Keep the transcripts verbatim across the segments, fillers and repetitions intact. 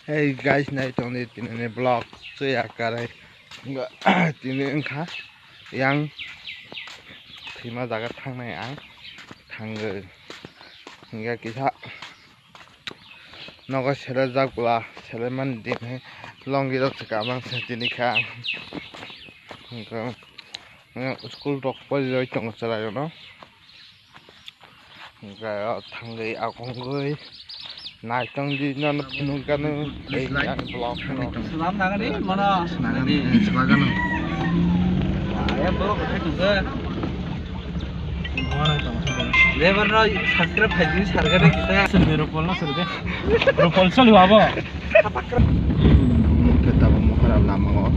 Hey guys, nai tongdi tini ni vlog chuya karai. Tini wngkha yang thwima jaga thangnai ang thangwi. Hingke kisa nogo sele jak bwla sele mani din hai longi rok se kamang se tini kha ang. Hingke school rok pori roi tongo chwrai rok no. Hingke o thangwi agongwi naitongdi nono phunukgano tei ani vlog no. Salam nangani mano. Nangani, eh, swlagano. Aya borok hai tongkha. Lebar no subscribe khaidi sargade kisa. Sirbe ropol no sirbe. Ropol soli wabo. Khe tabuk mohora lama o.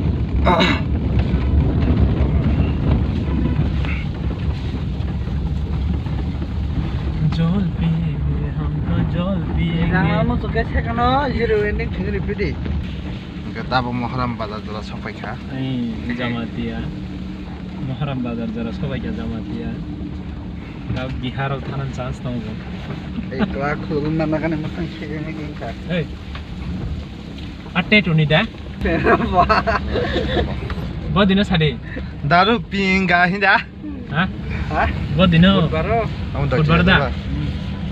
Jol piye, hum to jol piyenge. Jama mo to kaise kano zero ending thik ripidi. Hingke tabuk Mohram bazar jora sokpaikha. Ei, Jamatia. Mohram bazar jora sokpaikha Jamatia. Tabuk Bihar o thanani chance tongo. Ei, kla khulum na nagani mwkhang segini ginkha. Ei. Atte tuni da? Bo dino sadi. Daru pinga hinda. Ha? Ha? Bo dino. Budbaro. Amo doito. Budbar da?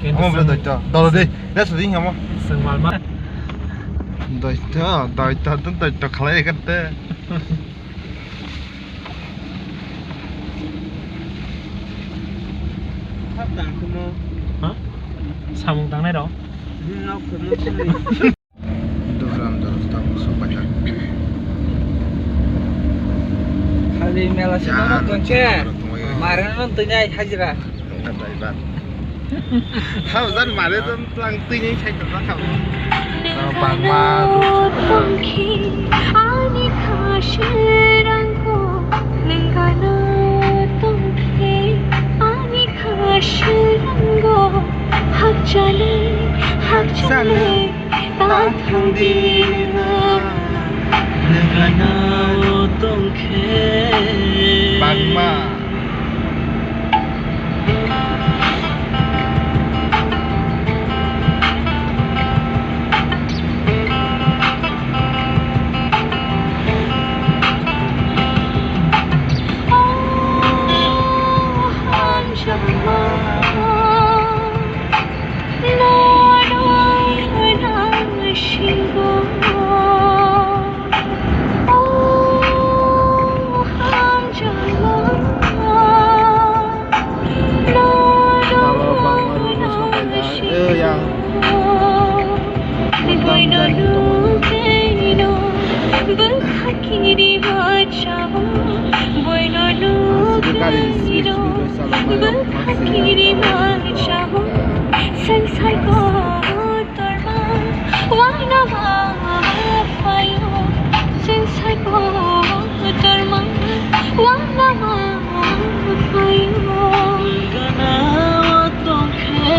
Amo bro doito. Dolo de. Resu di amo. Sengmal ma. Doito, doito, doito khalai kate. Ha? Samung tangnai rok. Doram doros tabuk sokpaikha. Khali mela sima rok tongkhe. Mare no twi nai hajira. Hau jan mare jan tlang twi nai sai tong kha. Bangma. Ani khasirangko nengano tongkhe ani khasirango hakchale hakchale. Tathangdina nagana o tongkhe. Bangma. Nung gana o tongkhe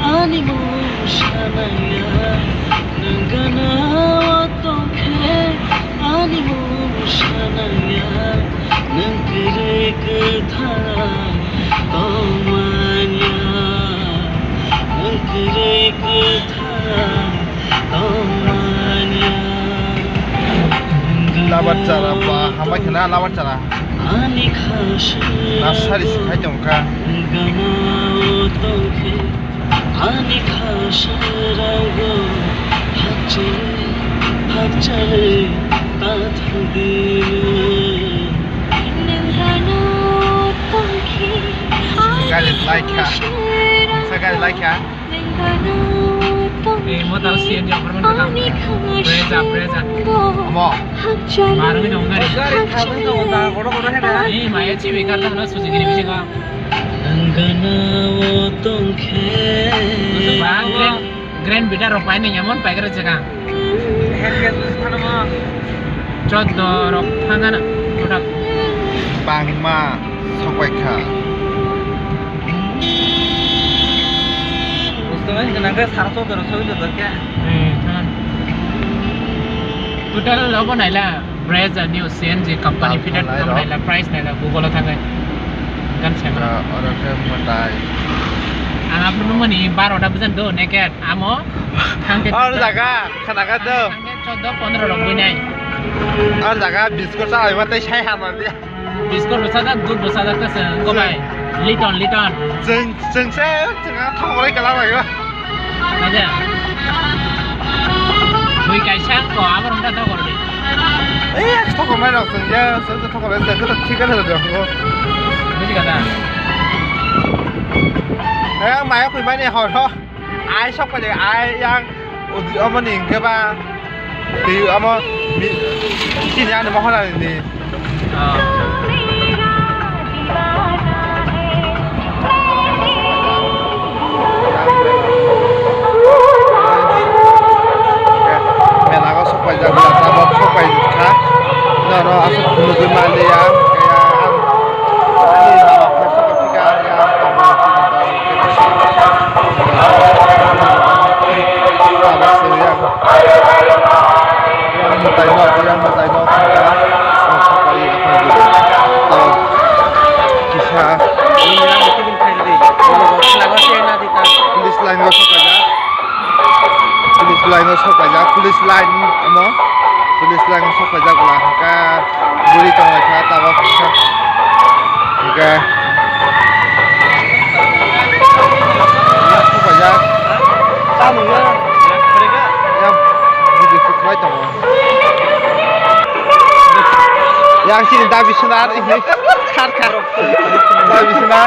ani mung sanaya, nung gana o tongkhe ani mung sanaya, nung kwrwi kwthang tongmanya, nung kwrwi kwthang tongmanya. Labar chara ba, hambai khna labar chara. Nasari si khai tong kha. Ani khasirangbo hakchale hakchale ta thangdi. Gari lai kha. Sa gari lai kha. Eh, mo tao C N G apartment ka tang. Brezza, Brezza. Amo. Marwngwi tongo gari. Gari thangwi tongo, ta kodo kodo hena. Eh, maya chibi kar tangno suji gini bisingo. Nung gana o tongkhe. Ba, Grand, Grand Vita rok paini emon paikra jaga. Hand gas busi thano mo. Choddo rok thangana, total. Bangma sokpaikha. Busto hai gana ke sara choddo rok soi lo kya? Eh, thangana. Total obo naila, Brezza new C N G company fitted obo naila, price naila, Google o thangwi. Gan sema. Oro ke mwtai. Ang aphuru nungmani barota bwsano do naked amo. Thangte Or jaga khana kha do. Thangte choddo pondro rok buinai. Or jaga biskot chalai ma tei sai hama dia. Biskot bwsajak, dud bwsajak ta se ko bai. Liton, liton. Jeng jeng se jeng a thok rai kala bai ba. Aja. Bui kaisa ko abar ungta thok rai. Eh, thok mai rok jeng ya, se thok rai se ko thik khe thok rai. Buji kata. Eh, maya khui mani hor ho. Ai sok phaijak, ai yang udi omo ni hwnkhe ba twi omo mi-, chini ani mohor ani ni. Mela o sok phaijak, tabok sok phaikha. Norok aswk phunugwi manliya, kaya ang ani mama phai sok phaikha, ya ang tabok. Yang mwtai no, yang mwtai no, kisa police line o sokaijak, police line o sokaijak, police line omo, police line o sokaijak, wngkha. Buri tonglaikha tabok kisa. Hingke. Yang video shoot khlai tongo. Yang sini dabi suna ini. Khar khar. Dabi suna.